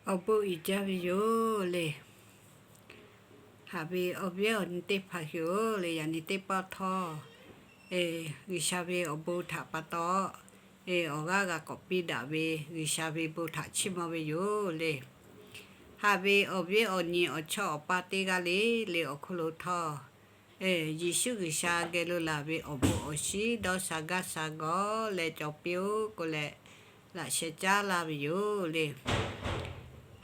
Awˬ bon uiˍ jaˇ ve yoˬ le. Haꞈ ve awˬ viˉ awˬ nyi teˇ hpaˍ yoˬ le. Yaꞈ nyi teˇ pawˆ htawˇ, G'uiˬsha ve awˬ bon htaꞈ pa taw, awˬ g'aˇ g'a k'awꞈ piˇ daꞈ ve G'uiˬsha ve bon htaꞈ chiˇ mvuh ve yoˬ le. Haꞈ ve awˬ viˉ awˬ nyi awˬ chawˇ awˬ paˇ teˇ g'aˇ le le awˬ hk'aw lo htawˇ, Yeˍsuˆ G'uiˬsha geh lo laˬ ve awˬ bon awˬ shinˉ dawˇ sha gaˇ sha gawˬ leh cawˬ piˇ-oˆ k'oˆ leh, laꞈ sheh caˉ laˇ ve yoˬ le.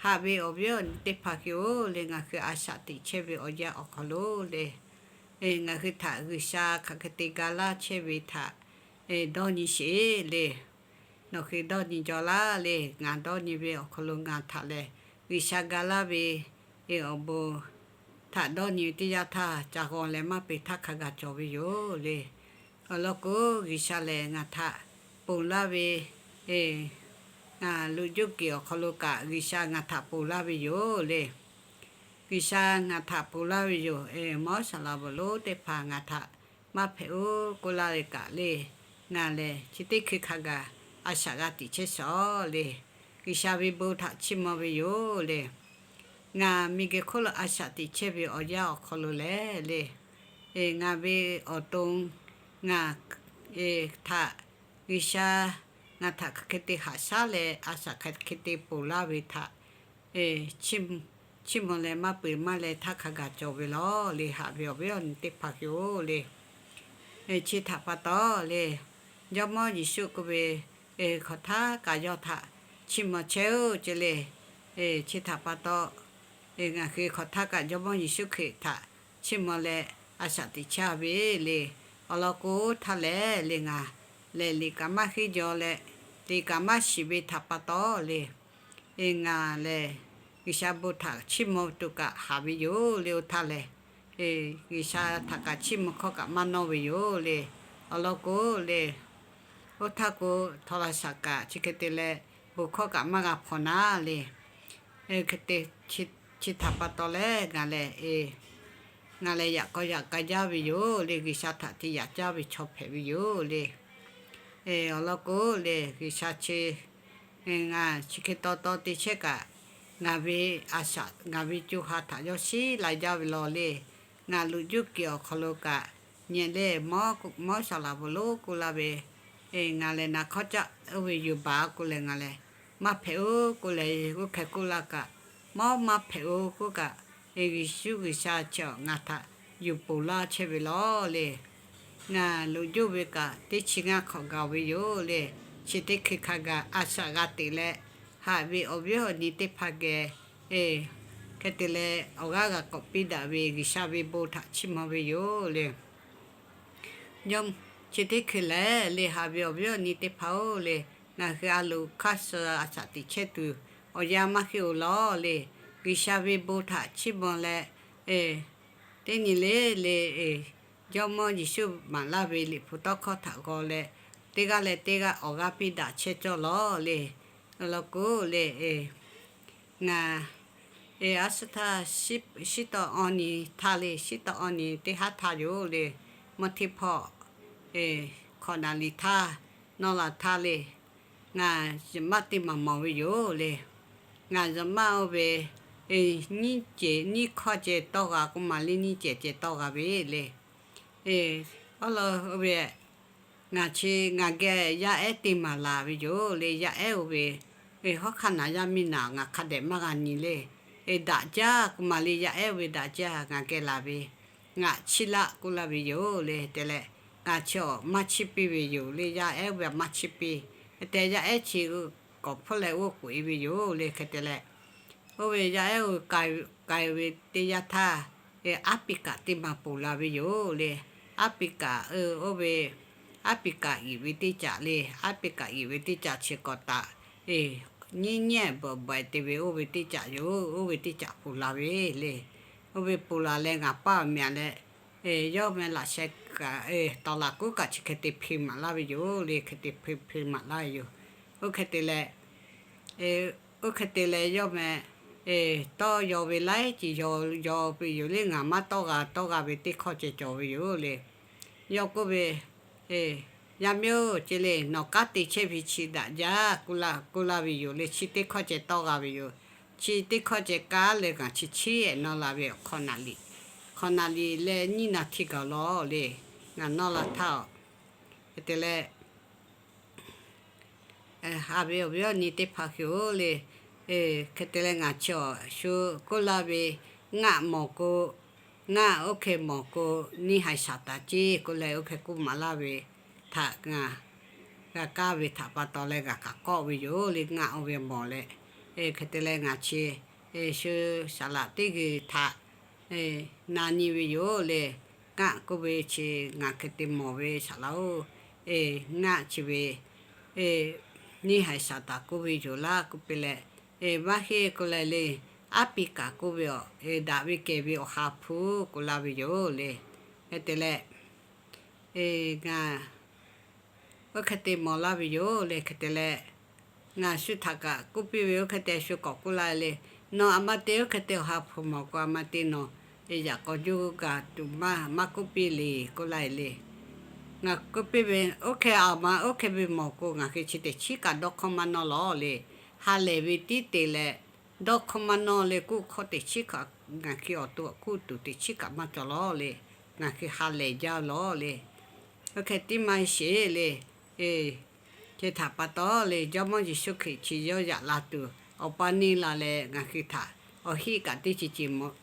Haꞈ ve awˬ viˉ awˬ nyi teˇ hpaˍ yoˬ le. Ngaˬ hui a shaꞈ teꞈ chehˇ ve awˬ yanˇ awˬ hk'aw lo le, ngaˬ hui htaꞈ G'uiˬsha hk'aˬ hk'e te ga laˇ chehˇ ve htaꞈ dawˇ nyi sheˍ le. Nawˬ hui dawˇ nyi jaw laˇ le. Ngaˬ dawˇ nyi ve awˬ hk'aw lo ngaˬ htaꞈ lehˬ, G'uiˬsha ga laˇ ve awˬ bon htaꞈ dawˇ nyi ve teˇ yanˇ htaˇ, ca g'aw leh maˇ peˬ htaˇ hk'a gaˬ cawˬ ve yoˬ le. Awˬ lawn k'o, G'uiˬsha lehˬ ngaˬ htaꞈ ponˬ laˇ ve, ngaˬ luꞈ juˇ kiˬ awˬ hk'aw lo kaꞈ G'uiˬsha ngaˬ htaꞈ ponˬ laˇ ve yoˬ le. G'uiˬsha ngaˬ htaꞈ ponˬ laˇ ve yoˬ. Mawˇ saˍ laˍ bvuhꞈ lonˉ teˇ hpaˍ ngaˬ htaꞈ maˇ hpehꞈ-oˆ k'oˆ laˇ ve kaꞈ le, ngaˬ lehˬ chi teˇ hkui hk'a gaˬ a shaꞈ g'a teꞈ chehˇ shawˍ le. G'uiˬsha ve bon htaꞈ chiˇ mvuh ve yoˬ le. Ngaˬ miˬguiˬ hk'oˆ lo a shaꞈ teꞈ chehˇ ve awˬ yanˇ awˬ hk'aw lo lehˬ le, ngaˬ ve awˬ to ngaˬ htaꞈ G'uiˬsha ngaˬ htaꞈ hk'aˬ hk'e te haꞈ shaˉ leh a shaꞈ hk'aˬ hk'e te ponˬ laˇ ve htaꞈ chiˇ mvuh leh maˇ peuˬ maˇ leh htaˇ hk'a gaˬ cawˬ ve lawˬ le. Haꞈ ve awˬ viˉ awˬ nyi teˇ hpaˍ yoˬ le. Chi htaꞈ pa taw le, Jawˇmawˇ Yeˍsuˆ k'oˆ ve, hk'aˬ htaˇ kaꞈ yawˇ htaꞈ chiˇ mvuh chehˇ-oˆ ce le. Chi htaꞈ pa taw, ngaˬ hui hk'aˬ htaˇ kaꞈ Jawˇmawˇ Yeˍsuˆ Hkriꞈ htaꞈ chiˇ mvuh leh a shaꞈ teꞈ chehˇ ve le. Awˬ lawn k'o, oˇ htaˇ lehˬ le ngaˬ lehˬ liꞈ kaꞈ maˇ henˇ jaw leh, liꞈ kaꞈ maˇ shiˍ ve htaꞈ pa taw le, ngaˬ lehˬ G'uiˬsha bon htaꞈ chiˇ mvuh tuˬ kaꞈ haꞈ ve yoˬ le. Oˇ htaˇ lehˬ, G'uiˬsha htaꞈ kaꞈ chiˇ mvuh hkawˇ kaꞈ maˇ nawˇ ve yoˬ le. Awˬ lawn k'o le, oˇ htaˇ k'o, htawˇ laˇ shaˍ kaꞈ chi hk'e te leh bon hkawˇ kaꞈ maˇ g'a hpawnˬ naˉ le. Hk'e te, chi htaꞈ pa taw leh ngaˬ lehˬ, ngaˬ lehˬ yaꞈ k'aw yaꞈ k'a jaˇ ve yoˬ le. G'uiˬsha htaꞈ te yaꞈ caˇ ve chaw hpehꞈ ve yoˬ le. Awˬ lawn k'o le, G'uiˬsha chi ngaˬ chi hk'e taw taw te chehˇ kaꞈ, ngaˬ ve a shaꞈ ngaˬ ve co ha htaꞈ yawˇ shiˉ la jaˇ ve lawˬ le. Ngaˬ luꞈ juˇ kiˬ awˬ hk'aw lo kaꞈ nyi le, mawˇ saˍ laˍ bvuhꞈ lonˉ k'oˆ laˇ ve, ngaˬ lehˬ naˍ hk'awˇ caˆ oˇ ve yuˬ baˬ k'oˆ leh ngaˬ lehˬ maˇ hpehꞈ-oˬ k'oˆ leh, oˇ hk'e k'oˆ laˇ kaꞈ, mawˇ maˇ hpehꞈ-oˬ k'oˆ kaꞈ, Yeˍsuˆ G'uiˬsha chi ngaˬ htaꞈ yuˬ ponˬ laˇ chehˇ ve lawˬ le. Ngaˬ loꞈ joˇ ve kaꞈ teˇ chi ngaˇ hk'awꞈ gaˬ ve yoˬ le. Chi teˇ hkui hk'a gaˬ a shaꞈ g'a teꞈ leh, haꞈ ve awˬ viˉ awˬ nyi teˇ hpaˍ geh, hk'e te leh awˬ g'aˇ g'a k'awꞈ piˇ daꞈ ve G'uiˬsha ve bon htaꞈ chiˇ mvuh ve yoˬ le. Yawˇ chi teˇ hkui lehˬ le, haꞈ ve awˬ viˉ awˬ nyi teˇ hpaˍ-oˬ le, ngaˬ hui a loˍ hk'aˇ suh a shaꞈ teꞈ chehˇ tuˬ awˬ yanˇ maˇ heˆ-oˬ lawˬ le. G'uiˬsha ve bon htaꞈ chiˇ mvuh leh, teˇ nyi le le, Jawˇmawˇ Yeˍsuˆ maˍ laˇ ve liꞈ hpu tawˇ hkawˇ htaꞈ g'aw leh, teˇ g'aˇ leh teˇ g'aˇ awˬ g'aˇ piˇ daꞈ chehˇ cawˇ lawˬ le. Awˬ lawn k'o le, ngaˬ a suhˉ htaˇ, shiˉ taw awˇ nyi htaˇ le, shiˉ taw awˇ nyi teˇ haˉ htaˇ yoˬ le, mvuhˇ hteˇ hpawˇ hkawꞈ naˍ liˍ htaˇ, nawˇ laˬ htaˇ le, ngaˬ zuhꞈ maˆ teˇ maˬ mawˬ ve yoˬ le. Ngaˬ zuhꞈ maˆ oˇ ve nyiˇ cehˬ nyiˇ hkawˇ ceh tawˇ g'a k'oˆ maˬ le, nyiˇ cehˬ ceh tawˇ g'a ve le. Awˬ lawn oˇ ve ngaˬ chi ngaˬ geh yaˇ ehˉ teˇ maˬ laˬ ve yoˬ le. Yaˇ ehˉ oˇ ve hawˉ hk'aˇ naˍ yaˇ miˇ naˍ ngaˬ hk'a dehꞈ maˇ g'a nyi le. Daꞈ jaˇ k'oˆ maˬ le, yaˇ ehˉ oˇ ve daꞈ jaˇ ngaˬ geh laˬ ve, ngaˬ chiˇ laˆ k'oˆ laˇ ve yoˬ le. Te leh ngaˬ chi awˬ maˇ chiˇ piˇ ve yoˬ le. Yaˇ ehˉ oˇ ve maˇ chiˇ piˇ. Hk'e te yaˇ ehˉ chi k'awꞈ hpfuhˇ leh g'oˇ k'oꞈ-e ve yoˬ le. Hk'e te leh, oˇ ve yaˇ ehˉ oˇ k'ai ve teˇ yanˇ htaˇ, aˉ piˍ kaꞈ teˇ maˬ ponˬ la ve yoˬ le. Aˉ piˍ kaꞈ, oˇ ve aˉ piˍ kaꞈ iˍ ve teˇ caꞈ le. Aˉ piˍ kaꞈ iˍ ve teˇ caꞈ chi k'awꞈ taꞈ nyiˇ nyiˇ bawˬ bawˬ te ve oˇ ve teˇ caꞈ yoˬ. Oˇ ve teˇ caꞈ ponˬ la ve le. Oˇ ve ponˬ la leh ngaˬ paˇ miˬ a leh, yawˇ meh laꞈ sheh kaꞈ, tawˍ laꞈ kuˉ kaꞈ chi hk'e te hpeꞈ maˍ laˇ ve yoˬ le. Hk'e te hpeꞈ hpeꞈ maˍ laˇ ve yoˬ. Oˇ hk'e te leh, oˇ hk'e te leh yawˇ meh tawˇ yaw ve laiˉ ceuˬ yaw ve yoˬ le. Ngaˬ maˇ tawˇ g'a tawˇ g'a ve teˇ hkawˇ ceh cawˬ ve yoˬ le. Yawˇ k'oˆ ve, Yaˇ miˇ-oˬ, ce le, nawˬ kanˉ te chehˇ ve chi daꞈ jaˇ k'oˆ laˇ ve yoˬ le. Chi teˇ hkawˇ ceh tawˇ g'a ve yoˬ. Chi teˇ hkawˇ ceh kaˉ leh ngaˬ chi chiˉ ehˍ nawˇ la ve awˬ hk'awꞈ naˍ liꞈ, hk'awꞈ naˍ liꞈ leh nyiˇ naˍ htiˇ gaˬ lawˬ le, ngaˬ nawˇ la htaˇ-oˬ. Hk'e te leh, haꞈ ve awˬ viˉ awˬ nyi teˇ hpaˍ hui-oˬ le, hk'e te leh ngaˬ chi awˬ shu k'oˆ laˇ ve, ngaˆ mawˬ k'o, ngaˆ oˇ hk'e mawˬ k'o, neˇ haiˬ shaˍ taˍ ceˇ k'oˆ leh oˇ hk'e k'oˆ maˍ laˇ ve htaꞈ ngaˬ g'a kaˇ ve htaꞈ pa taw leh g'a kaꞈ kawˆ ve yoˬ le, ngaˆ oˇ ve mawˬ leh. Hk'e te leh ngaˬ chi shu saˍ laꞈ teˇ g'uiˬ htaꞈ na nyi ve yoˬ le. Ngaˆ k'oˆ ve chi ngaˬ hk'e te mawˬ ve saˍ laꞈ-oˬ, ngaˆ chi ve neˇ haiˬ shaˍ taˍ k'oˆ ve yoˬ laˇ k'oˆ piˇ leh, maˇ heˆ k'oˆ leh le, aˉ piˇ kaꞈ k'oˆ ve awˬ, daꞈ ve kehˬ ve awˬ ha hpu k'oˆ laˇ ve yoˬ le. Hk'e te leh, ngaˬ oˇ hk'e te mawˬ laˇ ve yoˬ le. Hk'e te leh, ngaˬ shu htaꞈ kaꞈ k'oˆ piˇ ve oˇ hk'e te shu k'awꞈ k'oˆ laˇ le, nawˬ aˬ ma te oˇ hk'e te awˬ ha hpu mawˬ k'o, aˬ ma te nawˬ yaꞈ k'aw juˇ g'a tuˬ maˇ maˇ k'oˆ piˇ le k'oˆ laˇ le. Ngaˬ k'oˆ piˇ ve, oˇ hk'e aˬ ma oˇ hk'e ve mawˬ k'o, ngaˬ hui chi teˇ chiˉ kaꞈ dawˇ hkawˇ maˇ nawˇ lawˬ le. Ha lehˬ ve tiˉ te leh dawˇ hkawˇ maˇ nawˇ le, k'oˆ hkawˇ teˇ chiˉ kaꞈ ngaˬ hui awˬ to k'oˆ tuˬ teˇ chiˉ kaꞈ maˇ cawˬ lawˬ le. Ngaˬ hui ha lehˬ jaˇ lawˬ le. Oˇ hk'e tiˉ maˇ sheˍ le. Chi htaꞈ pa taw le, Jawˇmawˇ Yeˍsuˆ Hkriꞈ chi yawˇ yaꞈ la tuˬ awˬ pa neˇ la leh ngaˬ hui htaꞈ awˬ hiˆ kaꞈ teˇ ceuˬ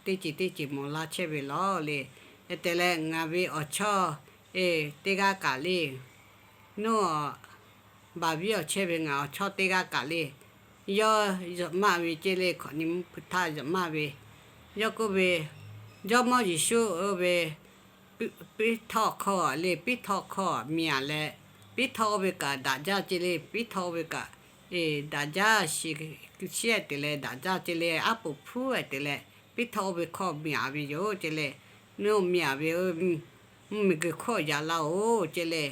teˇ ceuˬ mawˬ laˇ chehˇ ve lawˬ le. Hk'e te leh ngaˬ ve awˬ chawˇ teˇ g'aˇ kaꞈ le, nuˇ baˬ viˉ awˬ chehˇ ve ngaˬ awˬ chawˇ teˇ g'aˇ kaꞈ le, yawˇ zuhꞈ maˆ ve ceˇ le, hkawꞈ nyi mvuhˇ hpu htaˇ zuhꞈ maˆ ve, yawˇ k'oˆ ve, Jawˇmawˇ Yeˍsuˆ oˇ ve piˉ htawˇ hkawˇ le, piˉ htawˇ hkawˇ miˬ aꞈ leh, piˉ htawˇ oˇ ve kaꞈ daꞈ jaˇ ceˇ le, piˉ htawˇ oˇ ve kaꞈ daꞈ jaˇ shiˍ, shiˍ te leh daꞈ jaˇ ceˇ le, aˉ poꞈ hpuˉ te leh piˉ htawˇ oˇ ve hkawˇ miˬ aꞈ ve yoˬ ceˇ le. Nuˇ miˬ aꞈ ve mvuhˇ miˬ guiˬ hkawˇ yaꞈ laˇ-oˬ ceˇ le.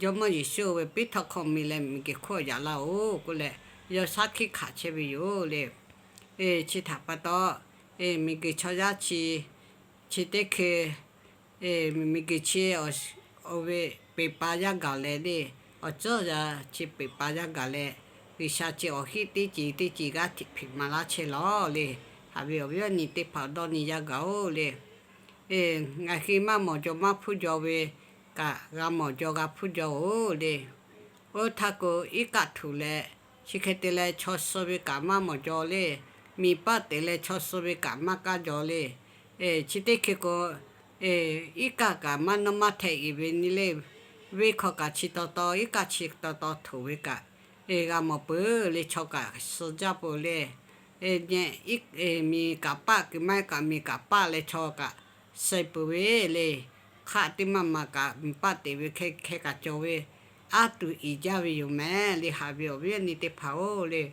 Jawˇmawˇ Yeˍsuˆ oˇ ve piˉ htawˇ hkawˇ miˬ leh miˬ guiˬ hkawˇ yaꞈ laˇ-oˬ k'oˆ leh, yawˇ shaˉ hkiˆ hkanˍ chehˇ ve yoˬ le. Chi htaꞈ pa taw, miˬ guiˬ chaw yaˇ chi, chi teˇ hkui miˬ guiˬ chi oˇ ve peˬ pa yaˇ gaˬ leh le, awˬ ceuˬ yaˇ chi peˬ pa yaˇ gaˬ leh, G'uiˬsha chi awˬ hiˆ teˇ ceuˬ teˇ ceuˬ g'aˇ hteꞈ hpeꞈ maˍ laˇ chehˇ lawˬ le. Haꞈ ve awˬ viˉ awˬ nyi teˇ hpaˍ dawˇ nyi yaˇ gaˬ-oˬ le. Ngaˬ hui maˇ mawˬ jaw maˇ hpuˇ jaw ve kaꞈ, g'a mawˬ jaw g'a hpuˇ jaw-oˬ le. Oˇ htaˇ k'o, iˉ kaˆ htuꞈ leh, chi hk'e te leh chaw suh ve kaꞈ maˇ mawˬ jaw le. Miˬ paˆ teꞈ leh chaw suh ve kaꞈ maˇ kaˇ jaw le. Chi teˇ hkui k'o, iˉ kaˆ kaꞈ maˇ nawˇ maˇ hteh iˍ ve nyi le. Venˇ hk'aw kaꞈ chi taw taw, iˉ kaˆ chi taw taw htuꞈ ve kaꞈ, g'a mawˬ peuˬ le, chaw kaꞈ suh jaˇ peuˬ le. Miˬ kaꞈ paˆ kuiˬ maˇ kaꞈ miˬ kaꞈ paˆ leh chaw kaꞈ suh peuˬ ve le. Hk'aˆ teˇ maˇ maˬ kaꞈ miˬ paˆ teꞈ ve hk'e hk'e kaꞈ cawˬ ve, aˉ tuˬ iˍ jaˇ ve yoˬ mehˍ le. Haꞈ ve awˬ viˉ awˬ nyi teˇ hpaˍ-oˬ le,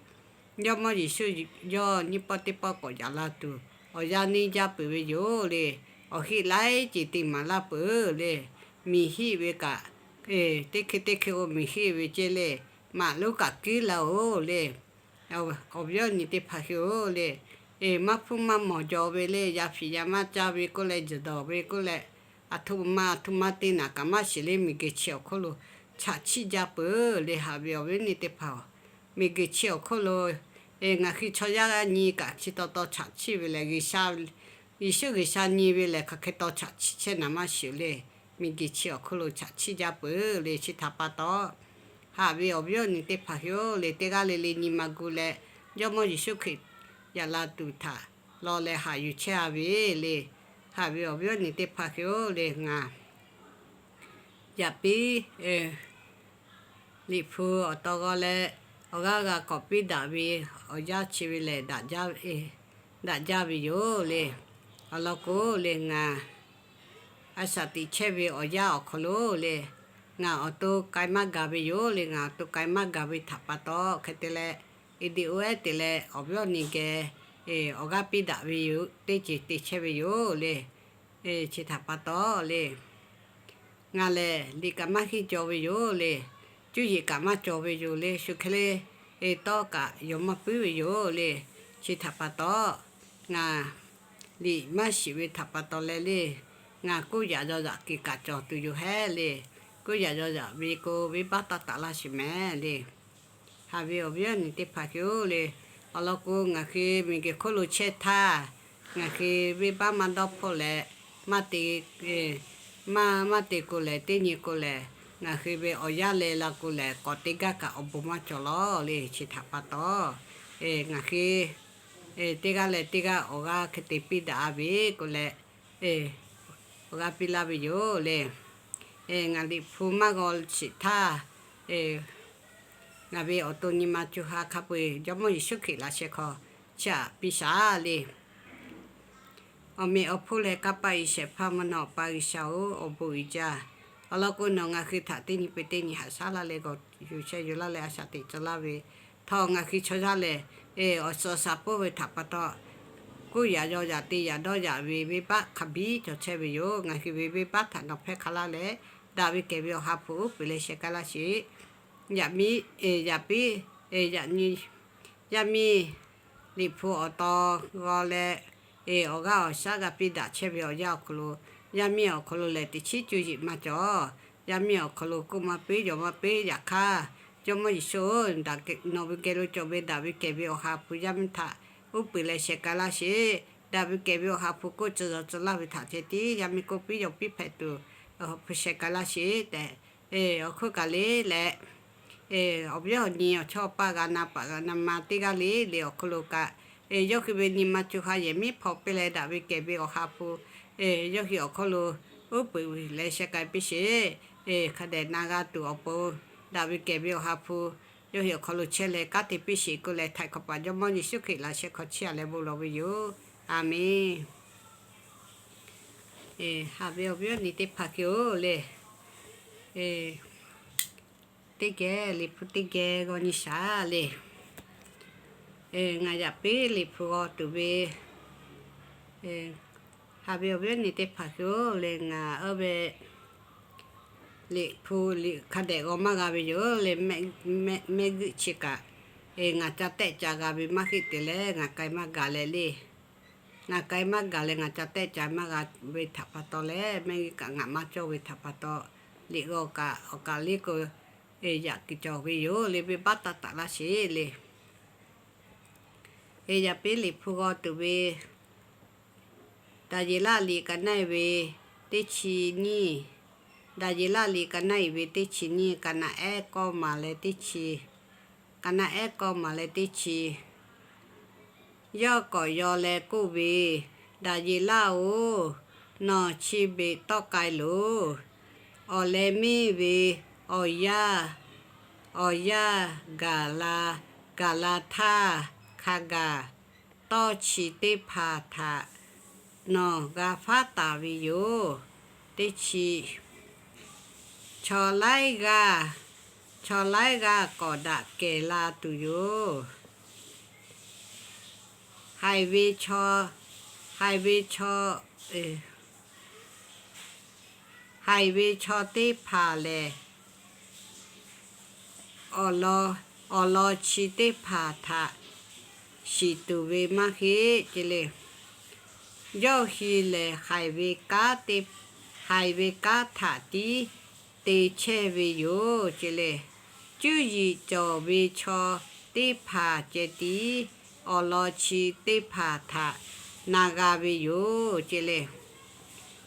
Jawˇmawˇ Yeˍsuˆ yawˇ nyiˇ pawˆ teˇ pawˆ k'awꞈ yaꞈ la tuˬ awˬ yanˇ neˇ jaˇ peuˬ ve yoˬ le. Awˬ hiˆ laiˉ ceuˬ te maˍ laˇ peuˬ le. Miˬ hiˆ ve kaꞈ, teˇ hkui teˇ hkui k'o miˬ hiˆ ve ceˇ le. Maꞈ lonˉ kaꞈ kuiˉ laˇ-oˬ le. Awˬ viˉ awˬ nyi teˇ hpaˍ hui-oˬ le, maˇ hpuˇ maˇ mawˬ jaw ve le, yaˇ hpiꞈ yaˇ maˇ caˇ ve k'oˆ leh, juˬ dawˬ ve k'oˆ leh, aˬ htoꞈ ma aˬ htoꞈ ma te naˍ kaꞈ maˇ shiˍ le, miˬ guiˬ chi awˬ hk'oˆ lo chaꞈ chiˆ jaˇ peuˬ le. Haꞈ ve awˬ viˉ awˬ nyi teˇ hpaˍ-oˬ, miˬ guiˬ chi awˬ hk'oˆ lo ngaˬ hui chaw yaˇ nyi kaꞈ chi taw taw chaꞈ chiˆ ve lehˬ, G'uiˬsha, Yeˍsuˆ G'uiˬsha nyi ve lehˬ, hk'aˬ hk'e taw chaꞈ chiˆ chehˇ naˍ maˇ shiˍ le. Miˬ guiˬ chi awˬ hk'oˆ lo chaꞈ chiˆ jaˇ peuˬ le. Chi htaꞈ pa taw, haꞈ ve awˬ viˉ awˬ nyi teˇ hpaˍ hui-oˬ le, teˇ g'aˇ le le nyi ma gu leh, Jawˇmawˇ Yeˍsuˆ Hkriꞈ yaꞈ la tuˬ htaꞈ law leh haꞈ yuˬ chehˇ a ve le. Haꞈ ve awˬ viˉ awˬ nyi teˇ hpaˍ hui-oˬ le, ngaˬ yaꞈ piˉ Liꞈ hpu awˬ taw g'aw leh, awˬ g'aˇ g'a k'awꞈ piˇ daꞈ ve awˬ yanˇ chi ve lehˬ, daꞈ jaˇ ve yoˬ le. Awˬ lawn k'o le, ngaˬ a shaꞈ teꞈ chehˇ ve awˬ yanˇ awˬ hk'aw lo le, ngaˬ awˬ to k'ai maˇ gaˬ ve yoˬ le. Ngaˬ awˬ to k'ai maˇ gaˬ ve htaꞈ pa taw, hk'e te leh, video ehˉ te leh awˬ viˉ awˬ nyi geh awˬ g'aˇ piˇ daꞈ ve yoˬ, teˇ ceuˬ te chehˇ ve yoˬ le. Chi htaꞈ pa taw le, ngaˬ lehˬ liꞈ kaꞈ maˇ henˇ jaw ve yoˬ le. Cuˇ yiˍ kaꞈ maˇ cawˬ ve yoˬ le. Shu hk'e le, tawˇ kaꞈ yonˍ maˇ puiˉ ve yoˬ le. Chi htaꞈ pa taw, ngaˬ liꞈ maˇ shiˍ ve htaꞈ pa taw leh le, ngaˬ kuˇ yaꞈ yaw yaꞈ kuiˬ kaꞈ cawˬ tuˬ yoˬ hehˉ le. Kuˇ yaꞈ yaw yaꞈ ve k'o, venˇbaˆ taˇ taˍ laˇ sheˍ mehˍ le. Haꞈ ve awˬ viˉ awˬ nyi teˇ hpaˍ hui-oˬ le, Awˬ lawn k'o, ngaˬ hui miˬguiˬ hk'oˆ lo chehˇ htaˇ, ngaˬ hui venˇbaˆ maˇ dawˇ hpfuhˆ leh, maˇ te, maˇ, maˇ te k'o lehˬ, teˇ nyi k'o lehˬ, ngaˬ hui ve awˬ yanˇ leh la k'o lehˬ, k'awꞈ teˇ g'aˇ kaꞈ awˬ bon maˇ cawˬ lawˬ le. Chi htaꞈ pa taw, ngaˬ hui teˇ g'aˇ leh teˇ g'aˇ awˬ g'aˇ hk'e te piˇ daꞈ a ve k'o leh, awˬ g'aˇ piˇ laˇ ve yoˬ le. Ngaˬ Liꞈ hpu maˇ g'aw sheˍ htaˇ, ngaˬ ve awˬ to nyi ma co ha hk'a peu-eˬ Jawˇmawˇ Yeˍsuˆ Hkriꞈ laꞈ sheh hk'aw chiˇ aꞈ piˇ shaˍ le. Awˬ meꞈ awˬ hponˇ leh kanˇ paˆ iˉ shehˍ hpaˇ mvuhˇ naw pa G'uiˬsha-oˬ, awˬ bon uiˍ jaˇ. Awˬ lawn k'o, nawˬ ngaˬ hui htaꞈ teˇ nyi peuˬ teˇ nyi haꞈ shaˉ laˇ leh g'awˬ yuˬ sheh yuˬ laˇ leh a shaꞈ teꞈ tcuh laˇ ve, htawˇ ngaˬ hui chaw yaˇ lehˬ, awˬ suhˍ awˬ shaˍ pfuhˇ ve htaꞈ pa taw, kuˇ yaꞈ yaw yaꞈ te yaꞈ dawˇ yaꞈ ve venˇbaˆ hk'a biˇ cawˬ chehˇ ve yoˬ. Ngaˬ hui ve venˇbaˆ htaꞈ nawˬ hpehˇ hk'a laˇ leh, daꞈ ve kehˬ ve Awˬ ha hpu uˉ peunˍ leh sheh k'ai laˇ sheˍ. Yaꞈ miˇ, yaꞈ piˉ, yaꞈ nyi, yaˇ miˇ Liꞈ hpu awˬ taw g'aw leh, awˬ g'aˇ awˬ shaˉ g'a piˇ daꞈ chehˇ ve awˬ yanˇ awˬ hk'aw lo, yaˇ miˇ awˬ hk'aw lo lehˬ teꞈ chiˉ cuˇ yiˍ maˇ cawˬ. Yaˇ miˇ awˬ hk'aw lo k'oˆ maˇ piˇ yawˬ maˇ piˇ. Yaꞈ hk'aˇ, Jawˇmawˇ Yeˍsuˆ-oˬ, nawˬ ve geh lo cawˬ ve daꞈ ve kehˬ ve Awˬ ha hpu yaˇ miˇ htaꞈ uˉ peunˍ leh sheh k'ai laˇ sheˍ. Daꞈ ve kehˬ ve Awˬ ha hpu k'oˆ tcuh yaw tcuh laˇ ve htaꞈ ceh tiˉ yaˇ miˇ k'oˆ piˇ yawˬ piˇ hpehꞈ tuˬ, Awˬ ha hpu sheh k'ai laˇ sheˍ tehꞈ, awˬ hk'oˆ kaꞈ le leh, awˬ viˉ awˬ nyi awˬ chawˇ awˬ paˇ g'a na paˍ g'a na ma teˇ g'aˇ le le awˬ hk'aw lo kaꞈ, yawˇ hui ve nyi ma co ha yehˬ miˉ hpaw piˇ leh daꞈ ve kehˬ ve Awˬ ha hpu yawˇ hui awˬ hk'aw lo uˉ peunˍ leh sheh k'ai piˇ sheˍ. Hk'a dehꞈ na g'a tuˬ awˬ pon, daꞈ ve kehˬ ve Awˬ ha hpu yawˇ hui awˬ hk'aw lo chehˇ leh kanˉ te piˇ sheˍ k'oˆ leh, htaiˍ hk'awꞈ paˍ Jawˇmawˇ Yeˍsuˆ Hkriꞈ laꞈ sheh hk'aw chiˇ aꞈ leh bon lawˬ ve yoˬ. A menˬ. Haꞈ ve awˬ viˉ awˬ nyi teˇ hpaˍ hui-oˬ le, teˇ geh Liꞈ hpu teˇ geh g'aw nyi shaˍ le. Ngaˬ yaꞈ piˉ Liꞈ hpu g'aw tuˬ ve, haꞈ ve awˬ viˉ awˬ nyi teˇ hpaˍ hui-oˬ le, ngaˬ oˇ ve Liꞈ hpu hk'a dehꞈ g'aw maˇ g'a ve yoˬ le. Mehˆ g'uˆ chi kaꞈ, ngaˬ ca tehˆ ca g'a ve maˇ heˆ te leh ngaˬ k'ai maˇ gaˬ leh le. Ngaˬ k'ai maˇ gaˬ leh ngaˬ ca tehˆ ca maˇ g'a ve htaꞈ pa taw leh, mehˆ g'uˆ kaꞈ ngaˬ maˇ cawˇ ve htaꞈ pa taw, liꞈ g'aw kaꞈ awˬ kaꞈ liˇ k'o, yaꞈ kuiˬ cawˬ ve yoˬ le. Venˇbaˆ taˇ taˍ laˇ sheˍ le. Yaꞈ piˉ Liꞈ hpu g'aw tuˬ ve, Daˍyeˍlaˆ liꞈ ka naˆ-e ve teˇ chi nyiˇ, Daˍyeˍlaˆ liꞈ ka naˆ-e ve teˇ chi nyiˇ, ka naˆ ehˉ kawˇ maˍ leh teˇ chi, ka naˆ ehˉ kawˇ maˍ leh teˇ chi. Yawˇ k'awꞈ yaw leh k'oˆ ve, Daˍyeˍlaˆ-oˬ, nawˬ chi beꞈ tawˆ k'ai loˬ. Awˬ leh miˇ ve awˬ yaˇ, awˬ yaˇ gaˬ la, gaˬ la htaˇ hk'a gaˬ tawˇ chi teˇ hpaˍ htaꞈ nawˬ g'a faˉ taˍ ve yoˬ. Teˇ chi, chaw laiˉ g'aˇ, chaw laiˉ g'aˇ k'awꞈ daꞈ kehˬ la tuˬ yoˬ. Haiˬ ve chaw, haiˬ ve chaw, haiˬ ve chaw teˇ hpaˍ lehˬ, awˬ lawn, awˬ lawn chi teˇ hpaˍ htaꞈ shiˍ tuˬ ve maˇ heˆ ce le. Yawˇ hui lehˬ haiˬ ve kanˉ te, haiˬ ve kanˉ htaꞈ tiˉ te chehˇ ve yoˬ ce le. Cuˇ yiˍ cawˬ ve chaw teˇ hpaˍ ceh tiˉ awˬ lawn chi teˇ hpaˍ htaꞈ na g'a ve yoˬ ce le.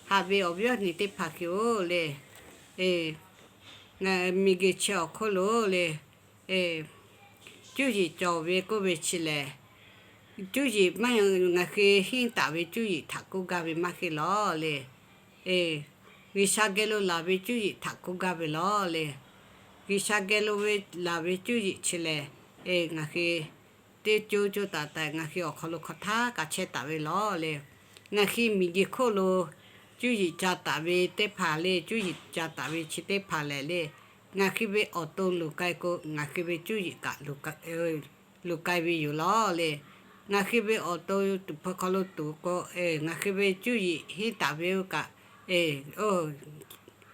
Haꞈ ve awˬ viˉ awˬ nyi teˇ hpaˍ hui-oˬ le, miˬguiˬ chi awˬ hk'oˆ lo le, cuˇ yiˍ cawˬ ve k'oˆ ve chi lehˬ, cuˇ yiˍ maˇ, ngaˬ hui henˇ taˍ ve cuˇ yiˍ htaꞈ k'oˆ gaˇ ve maˇ heˆ lawˬ le. G'uiˬsha geh lo laˬ ve cuˇ yiˍ htaꞈ k'oˆ gaˇ ve lawˬ le. G'uiˬsha geh lo ve laˬ ve cuˇ yiˍ chi lehˬ, ngaˬ hui teˇ co co taiˍ taiˍ ngaˬ hui awˬ hk'aw lo hk'aw htaˇ kaꞈ chehˇ taˍ ve lawˬ le. Ngaˬ hui miˬguiˬ hk'oˆ lo cuˇ yiˍ ca taˍ ve teˇ hpaˍ le, cuˇ yiˍ ca taˍ ve chi teˇ hpaˍ lehˬ le, ngaˬ hui ve awˬ to luˬ k'ai k'o, ngaˬ hui ve cuˇ yiˍ kaꞈ luˬ k'ai ve yoˬ lawˬ le. Ngaˬ hui ve awˬ to tuˍ hpfuh hk'aw lo tuˍ k'o, ngaˬ hui ve cuˇ yiˍ henˇ taˍ ve oˇ kaꞈ,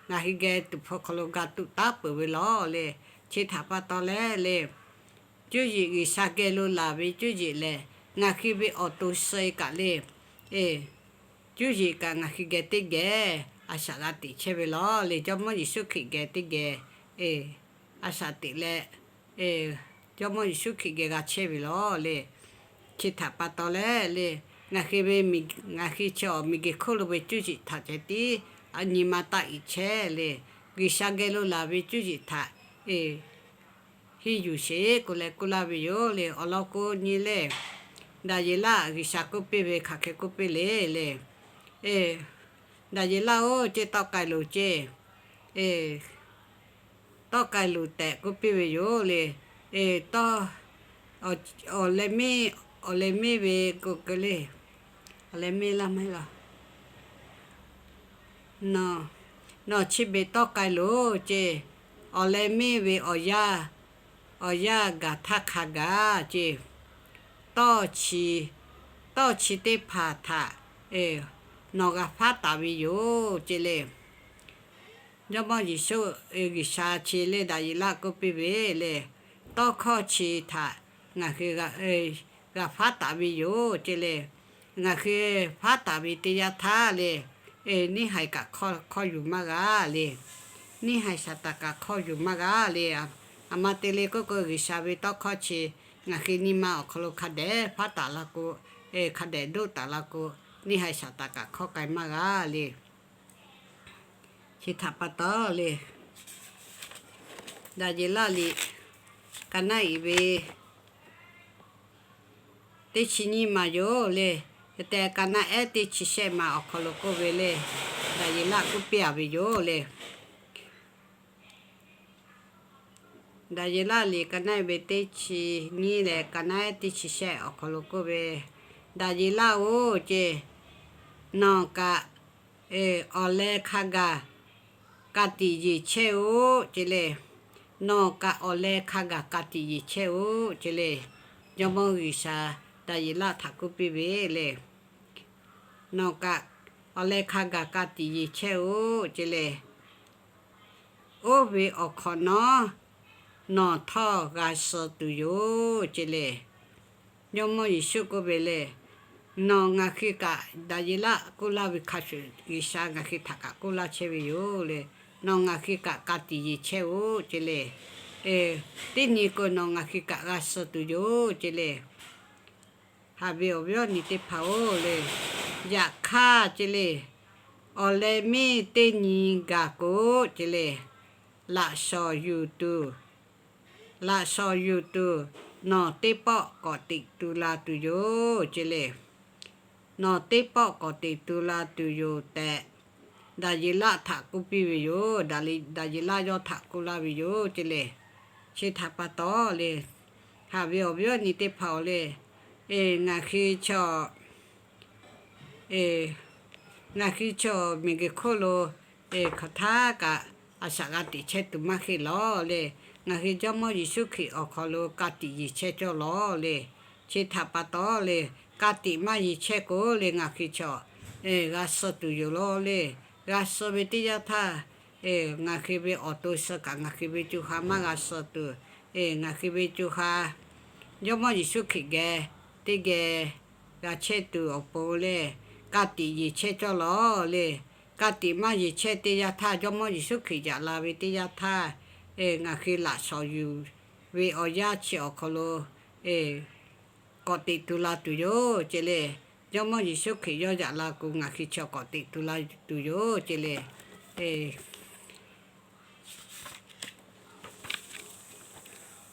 ngaˬ hui geh tuˍ hpfuh hk'aw lo g'a tuꞈ taˉ peuˬ ve lawˬ le. Chi htaꞈ pa taw leh le, cuˇ yiˍ G'uiˬsha geh lo laˬ ve cuˇ yiˍ lehˬ, ngaˬ hui ve awˬ to suh-e kaꞈ le, cuˇ yiˍ kaꞈ ngaˬ hui geh teˇ geh a shaꞈ g'a teꞈ chehˇ ve lawˬ le. Jawˇmawˇ Yeˍsuˆ Hkriꞈ geh teˇ geh a shaꞈ teꞈ leh, Jawˇmawˇ Yeˍsuˆ Hkriꞈ geh g'a chehˇ ve lawˬ le. Chi htaꞈ pa taw leh le, ngaˬ hui ve, ngaˬ hui chi awˬ miˬguiˬ hk'oˆ lo ve cuˇ yiˍ htaꞈ ceh tiˉ nyi ma taˆ iˍ chehˇ le. G'uiˬsha geh lo laˬ ve cuˇ yiˍ htaꞈ henˇ yuˬ sheˍ k'oˆ leh k'oˆ laˇ ve yoˬ le. Awˬ lawn k'o nyi le, Daˍyeˍlaˆ G'uiˬsha k'oˆ piˇ ve hk'aˬ hk'e k'oˆ piˇ le le, Daˍyeˍlaˆ-oˬ, ceˇ tawˆ k'ai loˬ ceˇ, tawˆ k'ai loˬ tehꞈ k'oˆ piˇ ve yoˬ le. Awˬ leh meˇ, awˬ leh meˇ ve k'o keu le, awˬ leh meˇ laˇ maˇ heˆ laˇ. Nawˬ chi beuꞈ tawˆ k'ai loˬ ceˇ. Awˬ leh meˇ ve awˬ yanˇ, awˬ yanˇ gaˬ htaˇ hk'a gaˬ ceˇ, tawˇ chi, tawˇ chi teˇ hpaˍ htaꞈ nawˬ g'a faˉ taˍ ve yoˬ ceˇ le. Jawˇmawˇ Yeˍsuˆ G'uiˬsha chi le Daˍyeˍlaˆ k'oˆ piˇ ve le, tawˇ hkawˇ chi htaꞈ ngaˬ hui g'a faˉ taˍ ve yoˬ ceˇ le. Ngaˬ hui faˉ taˍ ve teˇ yanˇ htaˇ le, neˇ haiˬ kaꞈ hk'awˇ yuˬ maˇ g'a le. Neˇ haiˬ Saˍtanˍ kaꞈ hk'awˇ yuˬ maˇ g'a le. Aˬ ma te le k'oˆ k'o, G'uiˬsha ve tawˇ hkawˇ chi ngaˬ hui nyi ma awˬ hk'aw lo hk'a dehꞈ faˉ taˍ la k'o, hk'a dehꞈ doˆ taˍ la k'o, neˇ haiˬ Saˍtanˍ kaꞈ hk'awˇ k'ai maˇ g'a le. Chi htaꞈ pa taw le, Daˍyeˍlaˆ liꞈ ka naˆ iˍ ve teˇ chi nyiˇ ma yoˬ le. Hk'e te ka naˆ ehˉ teˇ chi shehˆ ma awˬ hk'aw lo k'oˆ ve le, Daˍyeˍlaˆ k'oˆ piˇ a ve yoˬ le. Daˍyeˍlaˆ liꞈ ka naˆ ve teˇ chi nyiˇ leh ka naˆ ehˉ teˇ chi shehˆ awˬ hk'aw lo k'oˆ ve, Daˍyeˍlaˆ-oˬ ceˇ, nawˬ kaꞈ awˬ leh hk'a gaˬ ka tiꞈ yeˬ chehˇ-oˆ ceˇ le. Nawˬ kaꞈ awˬ leh hk'a gaˬ ka tiꞈ yeˬ chehˇ-oˆ ceˇ le. Jawˇmawˇ G'uiˬsha Daˍyeˍlaˆ htaꞈ k'oˆ piˇ ve le, nawˬ kaꞈ awˬ leh hk'a gaˬ ka tiꞈ yeˬ chehˇ-oˆ ceˇ le. Oˇ ve awˬ hk'awꞈ nawˉ nawˬ htawˇ g'a suh tuˬ yoˬ ceˇ le. Jawˇmawˇ Yeˍsuˆ k'oˆ ve le, nawˬ ngaˬ hui kaꞈ, Daˍyeˍlaˆ k'oˆ laˇ ve hk'a shuˍ G'uiˬsha ngaˬ hui htaꞈ kaꞈ k'oˆ laˇ chehˇ ve yoˬ le. Nawˬ ngaˬ hui kaꞈ ka tiꞈ yeˬ chehˇ-oˆ ceˇ le. Teˇ nyi k'o nawˬ ngaˬ hui kaꞈ g'a suh tuˬ yoˬ ceˇ le. Haꞈ ve awˬ viˉ awˬ nyi teˇ hpaˍ-oˬ le, yaꞈ hk'aˇ ceˇ le, awˬ leh meˇ teˇ nyi gaˬ k'o ceˇ le, laꞈ shawˍ yuˬ tuˬ, laꞈ shawˍ yuˬ tuˬ nawˬ teˇ pawˆ k'awꞈ teꞈ tu la tuˬ yoˬ ceˇ le. Nawˬ teˇ pawˆ k'awꞈ teꞈ tu la tuˬ yoˬ tehꞈ, Daˍyeˍlaˆ htaꞈ k'oˆ piˇ ve yoˬ. Daˍyeˍlaˆ yawˇ htaꞈ k'oˆ laˇ ve yoˬ ceˇ le. Chi htaꞈ pa taw le, haꞈ ve awˬ viˉ awˬ nyi teˇ hpaˍ-oˬ le, ngaˬ hui chaw ngaˬ hui chaw miˬguiˬ hk'oˆ lo hk'aˬ htaˇ kaꞈ a shaꞈ g'a teꞈ chehˇ tuˬ maˇ heˆ lawˬ le. Ngaˬ hui Jawˇmawˇ Yeˍsuˆ Hkriꞈ awˬ hk'aw lo ka tiꞈ yeˬ chehˇ cawˇ lawˬ le. Chi htaꞈ pa taw le, ka tiꞈ maˇ yeˬ chehˇ k'o le, ngaˬ hui chaw g'a suh tuˬ yoˬ lawˬ le. G'a suh ve teˇ yanˇ htaˇ, ngaˬ hui ve awˬ to suh kaꞈ ngaˬ hui ve co ha maˇ g'a suh tuˬ, ngaˬ hui ve co ha Jawˇmawˇ Yeˍsuˆ Hkriꞈ geh teˇ geh g'a chehˇ tuˬ awˬ pon le, ka tiꞈ yeˬ chehˇ cawˇ lawˬ le. Ka tiꞈ maˇ yeˬ chehˇ teˇ yanˇ htaˇ, Jawˇmawˇ Yeˍsuˆ Hkriꞈ yaꞈ la ve teˇ yanˇ htaˇ, ngaˬ hui laꞈ shawˍ yuˬ ve awˬ yanˇ chi awˬ hk'aw lo k'awꞈ teꞈ tu la tuˬ yoˬ ceˇ le. Jawˇmawˇ Yeˍsuˆ Hkriꞈ yawˇ yaꞈ la k'o, ngaˬ hui chaw k'awꞈ teꞈ tu la tuˬ yoˬ ceˇ le.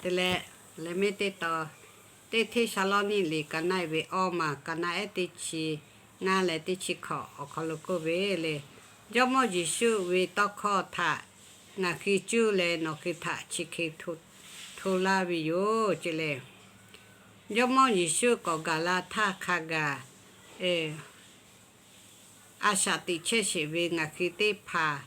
Te leh, leh mehˉ teˇ taw, Teˇ Hteˇsaˍlawˇniˆ liꞈ ka naˆ ve awˇ maˬ ka naˆ ehˉ teˇ chi ngaˇ leh teˇ chi hkawꞈ awˬ hk'aw lo k'oˆ ve le, Jawˇmawˇ Yeˍsuˆ ve tawˇ hkawˇ htaꞈ ngaˬ hui cuˇ leh nawˬ hui htaꞈ chi hk'e hto laˇ ve yoˬ ceˇ le. Jawˇmawˇ Yeˍsuˆ k'awꞈ gaˬ la htaˇ hk'a gaˬ, a shaꞈ teꞈ chehˇ sheˍ ve ngaˬ hui teˇ hpaˍ,